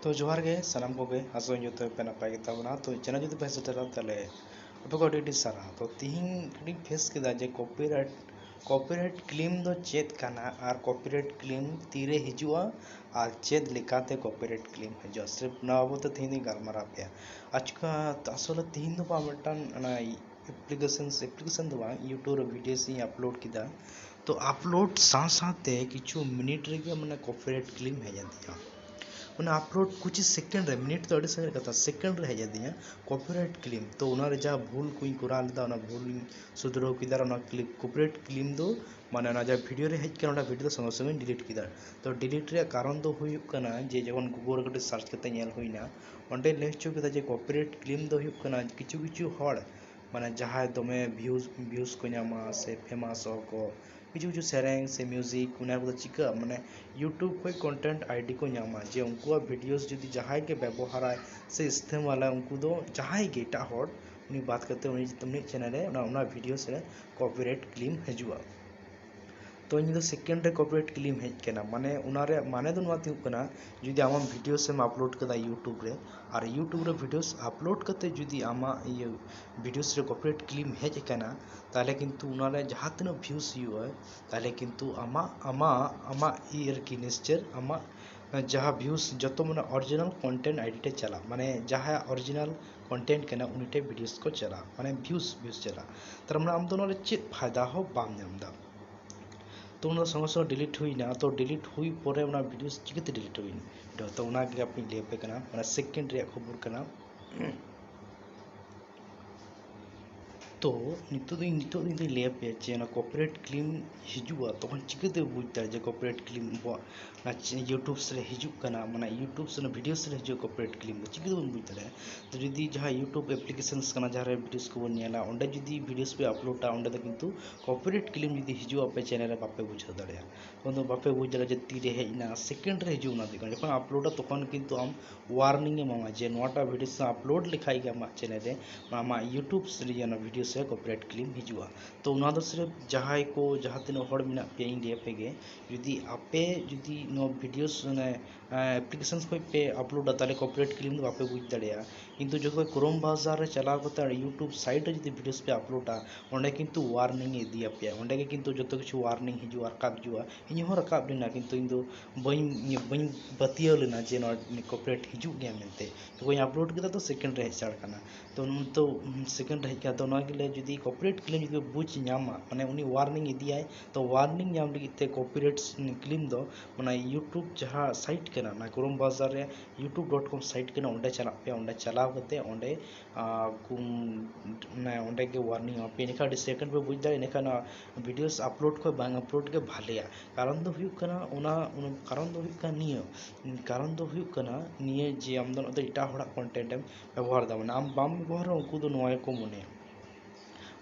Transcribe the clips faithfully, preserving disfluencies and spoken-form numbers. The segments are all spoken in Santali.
ᱛᱚ ᱡᱚᱦᱟᱨ ᱜᱮ ᱥᱟᱱᱟᱢ ᱠᱚᱜᱮ, ᱟᱥᱚᱜ ᱟᱹᱧ ᱡᱚᱛᱚ ᱯᱮ ᱱᱟᱯᱟᱭ ᱜᱮ ᱛᱟᱵᱚᱱᱟ᱾ ᱛᱚ channel ᱡᱩᱫᱤ ᱯᱮ ᱥᱮᱴᱮᱨᱟ, ᱛᱟᱦᱚᱞᱮ ᱟᱯᱮ ᱠᱚ ᱟᱹᱰᱤ ᱟᱹᱰᱤ ᱥᱟᱨᱦᱟᱣ᱾ ᱛᱚ ᱛᱤᱦᱤᱧ ᱠᱟᱹᱴᱤᱡ face ᱠᱮᱫᱟ ᱡᱮ copyright, copyright claim ᱫᱚ ᱪᱮᱫ ᱠᱟᱱᱟ ᱟᱨ copyright claim ᱛᱤᱨᱮ ᱦᱤᱡᱩᱜᱼᱟ ᱟᱨ ᱪᱮᱫ ᱞᱮᱠᱟᱛᱮ copyright claim ᱦᱤᱡᱩᱜᱼᱟ, ᱥᱤᱨᱯ ᱱᱚᱣᱟ ᱵᱟᱵᱚᱫ ᱛᱮ ᱛᱤᱦᱤᱧ ᱫᱚᱧ ᱜᱟᱞᱢᱟᱨᱟᱣ ᱯᱮᱭᱟ᱾ ᱟᱪᱠᱟ, ᱟᱥᱚᱞᱮ ᱛᱤᱦᱤᱧ ᱫᱚ ᱵᱟᱝ, ᱢᱤᱫᱴᱟᱝ ᱚᱱᱟ applications, application ᱫᱚ ᱵᱟᱝ, YouTube ᱨᱮ videos ᱤᱧ upload ᱠᱮᱫᱟ᱾ ᱛᱚ upload ᱥᱟᱶ ᱥᱟᱶᱛᱮ ᱠᱤᱪᱷᱩ minute ᱨᱮᱜᱮ ᱢᱟᱱᱮ copyright claim ᱦᱮᱡ ᱮᱱ ᱛᱤᱧᱟ᱾ ᱚᱱᱟ upload ᱠᱩᱪᱤ second ᱨᱮ, minute ᱫᱚ ᱟᱹᱰᱤ ᱥᱟᱺᱜᱤᱧ ᱨᱮ ᱠᱟᱛᱷᱟ, second ᱨᱮ ᱦᱮᱡ ᱟᱹᱫᱤᱧᱟ copyright claim᱾ ᱛᱚ ᱚᱱᱟᱨᱮ ᱡᱟᱦᱟᱸ ᱵᱷᱩᱞ ᱠᱚᱧ ᱠᱚᱨᱟᱣ ᱞᱮᱫᱟ, ᱚᱱᱟ ᱵᱷᱩᱞ ᱤᱧ ᱥᱩᱫᱷᱨᱟᱹᱣ ᱠᱮᱫᱟ᱾ ᱟᱨ ᱚᱱᱟ ᱠᱞᱤᱯ, copyright claim ᱫᱚ ᱢᱟᱱᱮ ᱚᱱᱟ ᱡᱟᱦᱟᱸ video ᱨᱮ ᱦᱮᱡ ᱠᱟᱱᱟ, ᱚᱱᱟ video ᱫᱚ ᱥᱚᱸᱜᱮ ᱥᱚᱸᱜᱮᱧ delete ᱠᱮᱫᱟ᱾ ᱛᱚ delete ᱨᱮᱭᱟᱜ ᱠᱟᱨᱚᱱ ᱫᱚ ᱦᱩᱭᱩᱜ ᱠᱟᱱᱟ ᱡᱮ ᱡᱚᱠᱷᱚᱱ Google ᱨᱮ ᱠᱟᱹᱴᱤᱡ search ᱠᱟᱛᱮ ᱧᱮᱞ ᱦᱩᱭᱱᱟ, ᱚᱸᱰᱮ ᱞᱟᱹᱭ ᱦᱚᱪᱚ ᱠᱮᱫᱟ ᱡᱮ copyright claim ᱫᱚ ᱦᱩᱭᱩᱜ ᱠᱟᱱᱟ ᱠᱤᱪᱷᱩ ᱠᱤᱪᱷᱩ ᱦᱚᱲ ᱢᱟᱱᱮ ᱡᱟᱦᱟᱸᱭ ᱫᱚᱢᱮ views, views ᱠᱚ ᱧᱟᱢᱟ ᱥᱮ famous ᱚᱜ ᱠᱚ, ᱠᱤᱪᱷᱩ ᱠᱤᱪᱷᱩ ᱥᱮᱨᱮᱧ ᱥᱮ music, ᱚᱱᱟ ᱠᱚᱫᱚ ᱪᱤᱠᱟᱹᱜᱼᱟ, ᱢᱟᱱᱮ YouTube ᱠᱷᱚᱱ content ID ᱠᱚ ᱧᱟᱢᱟ, ᱡᱮ ᱩᱱᱠᱩᱣᱟᱜ videos ᱡᱩᱫᱤ ᱡᱟᱦᱟᱸᱭ ᱜᱮ ᱵᱮᱵᱚᱦᱟᱨᱟᱭ ᱥᱮ ᱤᱥᱛᱮᱢᱟᱞᱟᱭ, ᱩᱱᱠᱩ ᱫᱚ ᱡᱟᱦᱟᱸᱭ ᱜᱮ ᱮᱴᱟᱜ ᱦᱚᱲ, ᱩᱱᱤ ᱵᱟᱫ ᱠᱟᱛᱮ ᱩᱱᱤ, ᱩᱱᱤᱭᱟᱜ channel ᱨᱮ ᱚᱱᱟ, ᱚᱱᱟ videos ᱨᱮ copyright claim ᱦᱤᱡᱩᱜᱼᱟ᱾ ᱛᱚ ᱤᱧ ᱫᱚ second ᱨᱮ copyright claim ᱦᱮᱡ ᱠᱟᱱᱟ, ᱢᱟᱱᱮ ᱚᱱᱟ ᱨᱮᱭᱟᱜ ᱢᱟᱱᱮ ᱫᱚ ᱱᱚᱣᱟ ᱦᱩᱭᱩᱜ ᱠᱟᱱᱟ, ᱡᱩᱫᱤ ᱟᱢᱟᱜ videos ᱮᱢ upload ᱠᱟᱫᱟ YouTube ᱨᱮ, ᱟᱨ YouTube ᱨᱮ videos upload ᱠᱟᱛᱮ ᱡᱩᱫᱤ ᱟᱢᱟᱜ ᱤᱭᱟᱹ videos ᱨᱮ copyright claim ᱦᱮᱡ ᱟᱠᱟᱱᱟ, ᱛᱟᱦᱚᱞᱮ ᱠᱤᱱᱛᱩ ᱚᱱᱟ ᱨᱮ ᱡᱟᱦᱟᱸ ᱛᱤᱱᱟᱹᱜ views ᱦᱩᱭᱩᱜᱼᱟ, ᱛᱟᱦᱚᱞᱮ ᱠᱤᱱᱛᱩ ᱟᱢᱟᱜ, ᱟᱢᱟᱜ, ᱟᱢᱟᱜ ᱤᱭᱟᱹ ᱟᱨᱠᱤ, ᱱᱤᱥᱪᱟᱹᱨ ᱟᱢᱟᱜ ᱡᱟᱦᱟᱸ views ᱡᱚᱛᱚ ᱢᱟᱱᱮ original content ID ᱴᱷᱮᱡ ᱪᱟᱞᱟᱜ, ᱢᱟᱱᱮ ᱡᱟᱦᱟᱸᱭᱟᱜ original content ᱠᱟᱱᱟ ᱩᱱᱤ ᱴᱷᱮᱡ videos ᱠᱚ ᱪᱟᱞᱟᱜ, ᱢᱟᱱᱮ views, views ᱪᱟᱞᱟᱜ᱾ ᱛᱟᱨ ᱢᱟᱱᱮ ᱟᱢ ᱫᱚ ᱚᱱᱟ ᱨᱮ ᱪᱮᱫ ᱯᱷᱟᱭᱫᱟ ᱦᱚᱸ ᱵᱟᱢ ᱧᱟᱢ ᱮᱫᱟ᱾ ᱛᱚ ᱚᱱᱟ ᱥᱚᱸᱜᱮ ᱥᱚᱸᱜᱮ delete ᱦᱩᱭᱱᱟ᱾ ᱛᱚ delete ᱦᱩᱭ ᱯᱚᱨᱮ ᱚᱱᱟ videos ᱪᱤᱠᱟᱹᱛᱮ delete ᱦᱩᱭᱱᱟ? ᱛᱚ ᱚᱱᱟ ᱜᱮ ᱦᱟᱯᱮᱧ ᱞᱟᱹᱭ ᱟᱯᱮ ᱠᱟᱱᱟ, ᱚᱱᱟ second ᱨᱮᱭᱟᱜ ᱠᱷᱚᱵᱚᱨ ᱠᱟᱱᱟ᱾ ᱛᱚ ᱱᱤᱛᱚᱜ ᱫᱚ ᱤᱧ, ᱱᱤᱛᱚᱜ ᱫᱚ ᱤᱧ ᱫᱚᱧ ᱞᱟᱹᱭ ᱟᱯᱮᱭᱟ ᱡᱮ ᱚᱱᱟ copyright claim ᱦᱤᱡᱩᱜᱼᱟ, ᱛᱚᱠᱷᱚᱱ ᱪᱤᱠᱟᱹᱛᱮ ᱵᱩᱡᱽ ᱫᱟ ᱡᱮ copyright claim ᱟᱵᱚᱣᱟᱜ ᱚᱱᱟ ᱪᱮ-, YouTube ᱨᱮ ᱦᱤᱡᱩᱜ ᱠᱟᱱᱟ, ᱢᱟᱱᱮ YouTube ᱥᱮ ᱚᱱᱟ videos ᱨᱮ ᱦᱤᱡᱩᱜᱼᱟ copyright claim ᱫᱚ, ᱪᱤᱠᱟᱹ ᱛᱮᱵᱚᱱ ᱵᱩᱡᱽ ᱫᱟᱲᱮᱭᱟᱜᱼᱟ? ᱛᱚ ᱡᱩᱫᱤ ᱡᱟᱦᱟᱸ YouTube applications ᱠᱟᱱᱟ, ᱡᱟᱦᱟᱸ ᱨᱮ videos ᱠᱚᱵᱚᱱ ᱧᱮᱞᱟ, ᱚᱸᱰᱮ ᱡᱩᱫᱤ videos ᱯᱮ uploadᱟ, ᱚᱸᱰᱮ ᱫᱚ ᱠᱤᱱᱛᱩ copyright claim ᱡᱩᱫᱤ ᱦᱤᱡᱩᱜᱼᱟ ᱟᱯᱮ channel ᱨᱮ, ᱵᱟᱯᱮ ᱵᱩᱡᱷᱟᱹᱣ ᱫᱟᱲᱮᱭᱟᱜᱼᱟ᱾ ᱛᱚᱠᱷᱚᱱ ᱫᱚ ᱵᱟᱯᱮ ᱵᱩᱡᱽ ᱫᱟᱲᱮᱭᱟᱜᱼᱟ ᱡᱮ ᱛᱤᱨᱮ ᱦᱮᱡ ᱮᱱᱟ, second ᱨᱮ ᱦᱤᱡᱩᱜ ᱚᱱᱟ ᱫᱚ᱾ ᱡᱚᱠᱷᱚᱱ uploadᱟ ᱛᱚᱠᱷᱚᱱ ᱠᱤᱱᱛᱩ ᱟᱢ warning ᱮ ᱮᱢᱟᱢᱟ ᱡᱮ ᱱᱚᱣᱟᱴᱟᱜ videos upload ᱞᱮᱠᱷᱟᱡ ᱜᱮ ᱟᱢᱟᱜ channel ᱨᱮ, ᱟᱢᱟᱜ YouTube ᱨᱮ ᱚᱱᱟ videos ᱨᱮ copyright claim ᱦᱤᱡᱩᱜᱼᱟ᱾ ᱛᱚ ᱚᱱᱟ ᱫᱚ ᱥᱤᱨᱯ ᱡᱟᱦᱟᱸᱭ ᱠᱚ, ᱡᱟᱦᱟᱸ ᱛᱤᱱᱟᱹᱜ ᱦᱚᱲ ᱢᱮᱱᱟᱜ ᱯᱮᱭᱟ, ᱤᱧ ᱞᱟᱹᱭ ᱟᱯᱮ ᱜᱮ, ᱡᱩᱫᱤ ᱟᱯᱮ ᱡᱩᱫᱤ ᱱᱚᱣᱟ videos ᱚᱱᱮ ᱮᱯᱞᱤᱠᱮᱥᱚᱱ ᱠᱷᱚᱱ ᱯᱮ ᱟᱯᱞᱳᱰᱟ, ᱛᱟᱦᱚᱞᱮ ᱠᱚᱯᱤᱨᱟᱭᱤᱴ ᱠᱞᱮᱢ ᱫᱚ ᱵᱟᱯᱮ ᱵᱩᱡᱽ ᱫᱟᱲᱮᱭᱟᱜᱼᱟ᱾ ᱠᱤᱱᱛᱩ ᱡᱚᱠᱷᱚᱱ ᱠᱨᱳᱢ ᱵᱨᱟᱣᱡᱟᱨ ᱨᱮ ᱪᱟᱞᱟᱣ ᱠᱟᱛᱮ ᱚᱸᱰᱮ YouTube site ᱨᱮ ᱡᱩᱫᱤ videos ᱯᱮ ᱟᱯᱞᱳᱰᱟ, ᱚᱸᱰᱮ ᱠᱤᱱᱛᱩ warning ᱮ ᱤᱫᱤᱭᱟᱯᱮᱭᱟ, ᱚᱸᱰᱮ ᱜᱮ ᱠᱤᱱᱛᱩ ᱡᱚᱛᱚ ᱠᱤᱪᱷᱩ warning ᱦᱤᱡᱩᱜᱼᱟ, ᱨᱟᱠᱟᱵ ᱦᱤᱡᱩᱜᱼᱟ᱾ ᱤᱧ ᱦᱚᱸ ᱨᱟᱠᱟᱵ ᱞᱮᱱᱟ, ᱠᱤᱱᱛᱩ ᱤᱧ ᱫᱚ ᱵᱟᱹᱧ ᱤᱭᱟᱹ, ᱵᱟᱹᱧ ᱯᱟᱹᱛᱭᱟᱹᱣ ᱞᱮᱱᱟ ᱡᱮ ᱱᱚᱣᱟ ᱠᱚᱯᱤᱨᱟᱭᱤᱴ ᱦᱤᱡᱩᱜ ᱜᱮᱭᱟ ᱢᱮᱱᱛᱮ᱾ ᱡᱚᱠᱷᱚᱱ ᱟᱯᱞᱳᱰ ᱠᱮᱫᱟ ᱛᱚ ᱥᱮᱠᱮᱱᱰ ᱨᱮ ᱦᱮᱡ ᱥᱟᱲ ᱠᱟᱱᱟ᱾ ᱛᱚ ᱱᱤᱛᱚᱜ ᱥᱮᱠᱮᱱᱰ ᱨᱮ ᱦᱮᱡ ᱠᱟᱱᱟ, ᱛᱚ ᱚᱱᱟ ᱜᱮ ᱞᱟᱹᱭᱟ ᱡᱩᱫᱤ ᱠᱚᱯᱤᱨᱟᱭᱤᱴ ᱠᱞᱮᱢ ᱡᱩᱫᱤ ᱵᱩᱡᱽ ᱧᱟᱢᱟ, ᱢᱟᱱᱮ ᱩᱱᱤ warning ᱤᱫᱤᱭᱟᱭ, ᱛᱚ warning ᱧᱟᱢ ᱞᱟᱹᱜᱤᱫ ᱛᱮ ᱠᱚᱯᱤᱨᱟᱭᱤᱴ ᱠᱞᱮᱢ ᱫᱚ ᱚᱱᱟ YouTube ᱡᱟᱦᱟᱸ ᱥᱟᱭᱤᱴ ᱠᱟᱱᱟ, ᱚᱱᱟ ᱠᱨᱳᱢ ᱵᱨᱟᱣᱡᱟᱨ ᱨᱮ YouTube dot com ᱥᱟᱭᱤᱴ ᱠᱟᱱᱟ, ᱚᱸᱰᱮ ᱪᱟᱞᱟᱜ ᱯᱮ, ᱚᱸᱰᱮ ᱪᱟᱞᱟᱣ ᱠᱟᱛᱮ ᱚᱸᱰᱮ ᱟᱨ ᱠᱩ-, ᱢᱟᱱᱮ ᱚᱸᱰᱮ ᱜᱮ warning ᱮᱢᱟ ᱯᱮ᱾ ᱤᱱᱟᱹᱠᱷᱟᱱ ᱟᱹᱰᱤ ᱥᱮᱠᱮᱱᱰ ᱯᱮ ᱵᱩᱡᱽ ᱫᱟᱲᱮᱭᱟᱜᱼᱟ, ᱤᱱᱟᱹᱠᱷᱟᱱ ᱱᱚᱣᱟ videos ᱟᱯᱞᱳᱰ ᱠᱷᱚᱱ ᱵᱟᱝ ᱟᱯᱞᱳᱰ ᱜᱮ ᱵᱷᱟᱞᱮᱭᱟ᱾ ᱠᱟᱨᱚᱱ ᱫᱚ ᱦᱩᱭᱩᱜ ᱠᱟᱱᱟ ᱚᱱᱟ, ᱚᱱᱟ ᱠᱟᱨᱚᱱ ᱫᱚ ᱦᱩᱭᱩᱜ ᱠᱟᱱᱟ ᱱᱤᱭᱟᱹ, ᱠᱟᱨᱚᱱ ᱫᱚ ᱦᱩᱭᱩᱜ ᱠᱟᱱᱟ ᱱᱤᱭᱟᱹ ᱡᱮ ᱟᱢ ᱫᱚ ᱱᱚᱣᱟ ᱫᱚ ᱮᱴᱟᱜ ᱦᱚᱲᱟᱜ ᱠᱚᱱᱴᱮᱱᱴ ᱮᱢ ᱵᱮᱵᱚᱦᱟᱨ ᱮᱫᱟ, ᱢᱟᱱᱮ ᱟᱢ ᱵᱟᱢ ᱵᱮᱵᱚᱦᱟᱨᱟ, ᱩᱱᱠᱩ ᱫᱚ ᱱᱚᱣᱟ ᱜᱮᱠᱚ ᱢᱚᱱᱮᱭᱟ᱾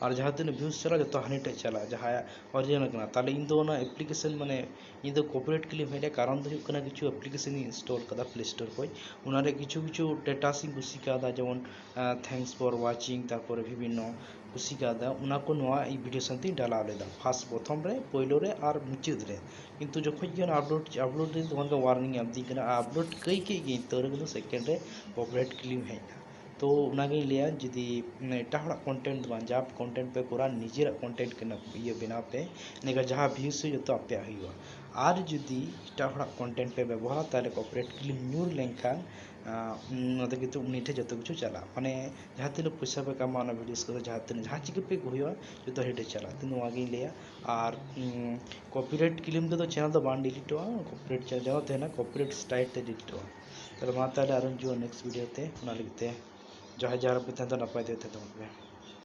ᱟᱨ ᱡᱟᱦᱟᱸ ᱛᱤᱱᱟᱹᱜ ᱵᱷᱤᱭᱩᱡᱽ ᱪᱟᱞᱟᱜᱼᱟ, ᱡᱚᱛᱚ ᱦᱟᱹᱱᱤ ᱴᱷᱮᱡ ᱪᱟᱞᱟᱜᱼᱟ, ᱡᱟᱦᱟᱸᱭᱟᱜ ᱚᱨᱤᱡᱤᱱᱟᱞ ᱠᱟᱱᱟ᱾ ᱛᱟᱦᱚᱞᱮ ᱤᱧ ᱫᱚ ᱚᱱᱟ ᱮᱯᱞᱤᱠᱮᱥᱚᱱ, ᱢᱟᱱᱮ ᱤᱧ ᱫᱚ ᱠᱚᱯᱤᱨᱟᱭᱤᱴ ᱠᱞᱮᱢ ᱦᱮᱡ ᱞᱮᱱᱟ, ᱠᱟᱨᱚᱱ ᱫᱚ ᱦᱩᱭᱩᱜ ᱠᱟᱱᱟ ᱠᱤᱪᱷᱩ ᱮᱯᱞᱤᱠᱮᱥᱚᱱ ᱤᱧ ᱤᱱᱥᱴᱚᱞ ᱠᱟᱫᱟ ᱯᱞᱮ ᱥᱴᱳᱨ ᱠᱷᱚᱡ, ᱚᱱᱟᱨᱮ ᱠᱤᱪᱷᱩ ᱠᱤᱪᱷᱩ ᱥᱴᱮᱴᱟᱥ ᱤᱧ ᱠᱩᱥᱤ ᱠᱟᱣᱫᱟ, ᱡᱮᱢᱚᱱ ᱛᱷᱮᱝᱠᱥ ᱯᱷᱚᱨ ᱣᱟᱪᱤᱝ, ᱛᱟᱨᱯᱚᱨᱮ ᱵᱤᱵᱷᱤᱱᱱᱚ ᱠᱩᱥᱤ ᱠᱟᱣᱫᱟ, ᱚᱱᱟ ᱠᱚ ᱱᱚᱣᱟ ᱵᱷᱤᱰᱤᱭᱳ ᱥᱟᱶᱛᱮᱧ ᱰᱟᱞᱟᱣ ᱞᱮᱫᱟ᱾ ᱯᱷᱟᱥᱴ ᱯᱨᱚᱛᱷᱚᱢ ᱨᱮ, ᱯᱳᱭᱞᱳ ᱨᱮ ᱟᱨ ᱢᱩᱪᱟᱹᱫ ᱨᱮ᱾ ᱠᱤᱱᱛᱩ ᱡᱚᱠᱷᱚᱡ ᱜᱮ ᱚᱱᱟ ᱟᱯᱞᱳᱰ, ᱟᱯᱞᱳᱰ ᱨᱮ ᱛᱚᱠᱷᱚᱱ ᱜᱮ ᱣᱟᱨᱱᱤᱝ ᱮ ᱮᱢ ᱫᱤᱧ ᱠᱟᱱᱟ, ᱟᱨ ᱟᱯᱞᱳᱰ ᱠᱟᱹᱭ ᱠᱮᱫ ᱜᱤᱧ, ᱛᱟᱹᱣ ᱨᱮ ᱠᱤᱱᱛᱩ ᱥᱮᱠᱮᱱᱰ ᱨᱮ ᱠᱚᱯᱤᱨᱟᱭᱤᱴ ᱠᱞᱮᱢ ᱦᱮᱡ ᱮᱱᱟ᱾ ᱛᱚ ᱚᱱᱟᱜᱤᱧ ᱞᱟᱹᱭᱟ, ᱡᱩᱫᱤ ᱮᱴᱟᱜ ᱦᱚᱲᱟᱜ ᱠᱚᱱᱴᱮᱱᱴ ᱫᱚ ᱵᱟᱝ, ᱡᱟ ᱠᱚᱱᱴᱮᱱᱴ ᱯᱮ ᱠᱚᱨᱟᱣᱟ, ᱱᱤᱡᱮᱨᱟᱜ ᱠᱚᱱᱴᱮᱱᱴ ᱠᱟᱱᱟ, ᱤᱭᱟᱹ ᱵᱮᱱᱟᱣ ᱯᱮ, ᱤᱱᱟᱹᱠᱷᱟᱱ ᱡᱟᱦᱟᱸ ᱵᱷᱤᱭᱩᱡᱽ ᱦᱩᱭᱩᱜ, ᱡᱚᱛᱚ ᱟᱯᱮᱭᱟᱜ ᱦᱩᱭᱩᱜᱼᱟ᱾ ᱟᱨ ᱡᱩᱫᱤ ᱮᱴᱟᱜ ᱦᱚᱲᱟᱜ ᱠᱚᱱᱴᱮᱱᱴ ᱯᱮ ᱵᱮᱵᱚᱦᱟᱨᱟ, ᱛᱟᱦᱚᱞᱮ ᱠᱚᱯᱤᱨᱟᱭᱤᱴ ᱠᱞᱮᱢ ᱧᱩᱨ ᱞᱮᱱᱠᱷᱟᱱ, ᱟᱸ, ᱚᱱᱟ ᱫᱚ ᱠᱤᱱᱛᱩ ᱩᱱᱤ ᱴᱷᱮᱱ ᱡᱚᱛᱚ ᱠᱤᱪᱷᱩ ᱪᱟᱞᱟᱜᱼᱟ᱾ ᱢᱟᱱᱮ ᱡᱟᱦᱟᱸ ᱛᱤᱱᱟᱹᱜ ᱯᱚᱭᱥᱟ ᱯᱮ ᱠᱟᱢᱟᱣᱟ ᱚᱱᱟ ᱵᱷᱤᱰᱤᱭᱳ ᱠᱚᱫᱚ, ᱡᱟᱦᱟᱸ ᱛᱤᱱᱟᱹᱜ, ᱡᱟᱦᱟᱸ ᱪᱤᱠᱟᱹ ᱯᱮ ᱦᱩᱭᱩᱜᱼᱟ, ᱡᱚᱛᱚ ᱦᱮᱰ ᱨᱮ ᱪᱟᱞᱟᱜᱼᱟ᱾ ᱛᱚ ᱱᱚᱣᱟ ᱜᱤᱧ ᱞᱟᱹᱭᱟ᱾ ᱟᱨ, ᱩᱸ, ᱠᱚᱯᱤᱨᱟᱭᱤᱴ ᱠᱞᱮᱢ ᱛᱮᱫᱚ ᱪᱮᱱᱮᱞ ᱫᱚ ᱵᱟᱝ ᱰᱤᱞᱤᱴᱚᱜᱼᱟ, ᱠᱚᱯᱤᱨᱟᱭᱤᱴ ᱪᱮᱱᱮᱞ ᱡᱮᱱᱚ ᱛᱟᱦᱮᱱᱟ, ᱠᱚᱯᱤᱨᱟᱭᱤᱴ ᱥᱴᱨᱟᱭᱤᱠ ᱛᱮ ᱰᱤᱞᱤᱴᱚᱜᱼᱟ᱾ ᱛᱟᱦᱞᱮ ᱢᱟ ᱛᱟᱦᱞᱮ ᱟᱨᱚ ᱦᱤᱡᱩᱜᱼᱟ ᱱᱮᱠᱥᱴ ᱵᱷᱤᱰᱤᱭᱳ ᱛᱮ, ᱚᱱᱟ ᱞᱟᱹᱜᱤᱫ ᱛᱮ ᱡᱚᱦᱟᱨ ᱡᱚᱦᱟᱨ, ᱟᱯᱮ ᱛᱟᱦᱮᱱ ᱫᱚ ᱱᱟᱯᱟᱭ ᱛᱮ ᱛᱟᱦᱮᱱ ᱛᱟᱵᱚᱱ ᱯᱮ᱾